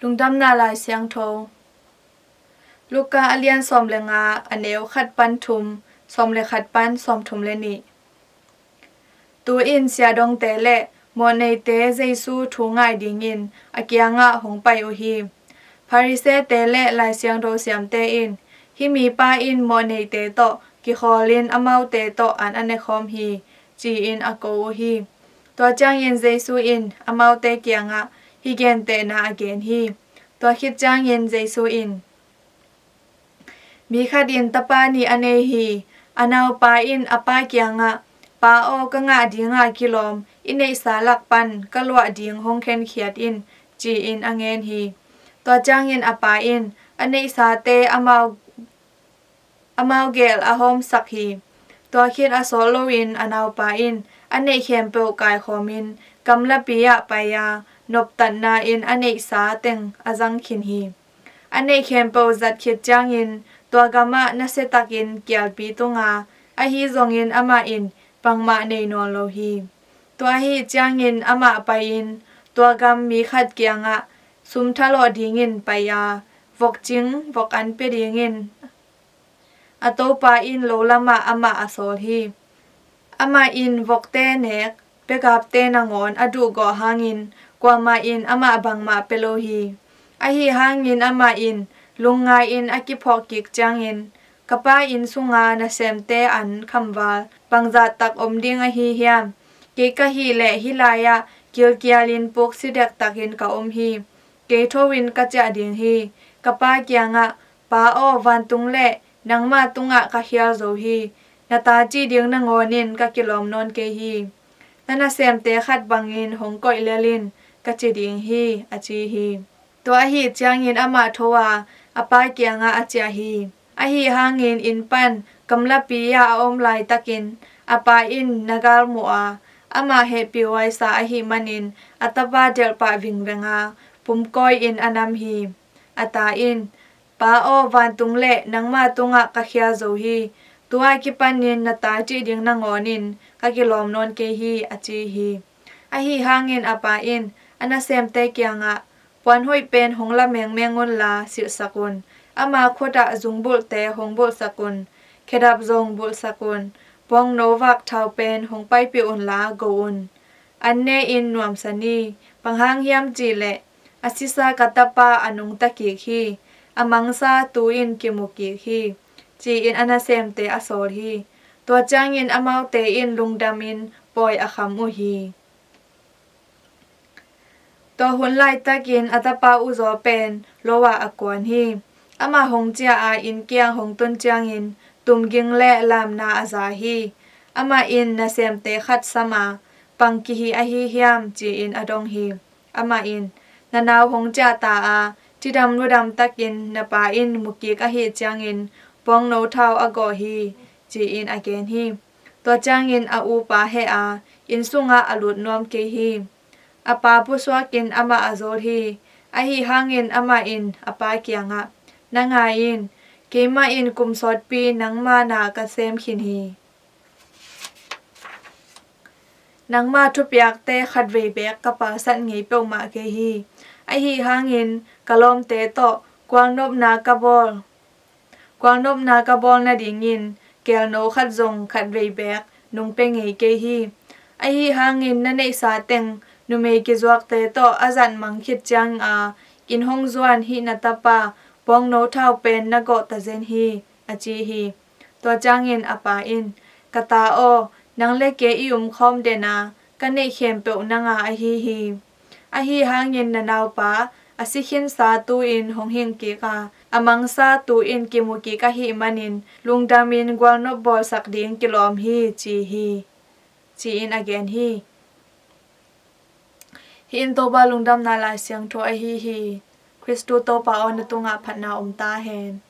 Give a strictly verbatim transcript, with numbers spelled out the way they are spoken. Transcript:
Lungdamna Lai Siangtho. Luka a lian sawm le nga, a neu khat pan thum, sawm le khat pan sawm thum le nih. Tu-in siahdongte le mawhneite Jesu thu ngai dingin a kiangah hong pai uh hi. Pharisee-te le Lai Siangtho siamte in, "Hih mipa in mawhneite tawh kikhawlin amaute tawh an a nekhawm hi," ci-in a ko uh hi. Tua ciangin Jesu in amaute kiangah hih gentehna a gen hi. Tua khit ciangin Jesu in, "Mi khat in tapa nih a nei hi. A naupa in a pa kiangah, 'Pa aw, ka ngah dinga kilawm i neihsa lak pan ka luah ding hong khenkhiat in,' ci-in a ngen hi. Tua ciangin a pa in a neihsate amau, amau gel a hawmsak hi. Tua khit a sawt loin a naupa in a neih khempeuh kaikhawmin gamlapi ah pai a, noptatna in a neihsa teng a zang khin hi. A neih khempeuh zat khit ciangin tua gamah nasiatakin kialpi tung a, ahi zongin amah in bangmah nei nawn lo hi. Tua ahi ciangin amah pai-in tua gam mi khat kiangah sum thalawh dingin pai a, vokcing vok an pia dingin a topa in lo lamah amah a sawl hi. Amah in vokte nek, biakapte nangawn a duhgawh hangin kuamah in amah bangmah pia lo hi. Ahi hangin amah in lungngai-in a kiphawk kik ciangin, 'Ka pa inn sunga nasemte an khamval bangzah tak om ding ahi hiam? Kei ka hih leh hih lai-ah kilkialin puksi dektakin ka om hi. Kei tho-in ka ciah ding hi. Ka pa kiangah, 'Pa aw, vantung le nangma tungah ka khial zo hi. Na ta cih ding nangawnin ka kilawm nawn kei hi. Na nasemte khat bangin hong koih lel in,' ka ci ding hi,' a ci hi. Tua ahi ciangin amah tho a, a pa kiangah a ciah hi. Ahi hangin inn pan gamlapi-ah a om laitakin a pa in na galmuh a, amah hehpihhuaisa ahih manin a tapa delhpah vingveng a, pumkawi-in a nam hi. A ta in, 'Pa aw, vantung le nangma tungah ka khial zo hi. Tu-a kipanin na ta cih ding nangawnin ka kilawm nawn kei hi,' a ci hi. Ahi hangin a pa in a nasemte kiangah, 'Puan hoih pen hong la mengmeng unla silhsak un. Ama khut ah zungbulhte hong bulhsak un. Khedap zong bulhsak un. Bawngno vak thau pen hong paipih unla go un. An ne-in nuamsa ni. Bang hang hiam cih leh, a sisa ka tapa a nungta kik hi. A mangsa tu-in kimu kik hi,' ci-in a nasemte a sawl hi. Tua ciangin amaute in lungdamin pawi a kham uh hi. Tua hun laitakin a tapa uzaw pen lo-ah a kuan hi. Amah hong ciah a, inn kiang hong tun ciangin tumging le lamna a za hi. Amah in nasemte khat sam a, 'Bang kihih ahi hiam?' ci-in a dong hi. Amah in, 'Na nau hong ciah ta a, cidam ludam takin na pa in mu kik ahih ciangin bawngno thau a gawh hi,' ci-in a gen hi. Tua ciangin a upa heh a, inn sungah a lut nuam kei hi. A pa pusuakin amah a zol hi. Ahi hangin amah in a pa kiangah, 'Na ngai in, keimah in kum sawtpi nangma na ka sem khin hi. Nangma thupiakte khatvei beek ka palsat ngei peuhmah kei hi. Ahi hangin ka lawmte tawh gualnopna ka bawl, gualnopna ka bawl nadingin keelno khat zong khatvei beek nong pia ngei kei hi. Ahi hangin na neihsa teng numei kizuakte tawh a zat mang khit cianga, inn hong zuan hih na tapa bawngno thau pen na gawh tazen hi,' a ci hi. Tua ciangin a pa in, 'Ka ta aw, nang le kei i umkhawm den a, ka neih khempeuh nanga ahi hi. Ahi hangin na naupa a si khinsa tu-in hong hing kik a, a mangsa tu-in kimu kik ahih manin lungdamin gualnop bawlsak ding kilawm hi,' ci hi," ci-in a gen hi. Hih in Topa Lungdamna Lai Siangtho ahi hi. Khristu Topa aw, na tungah phatna om ta hen.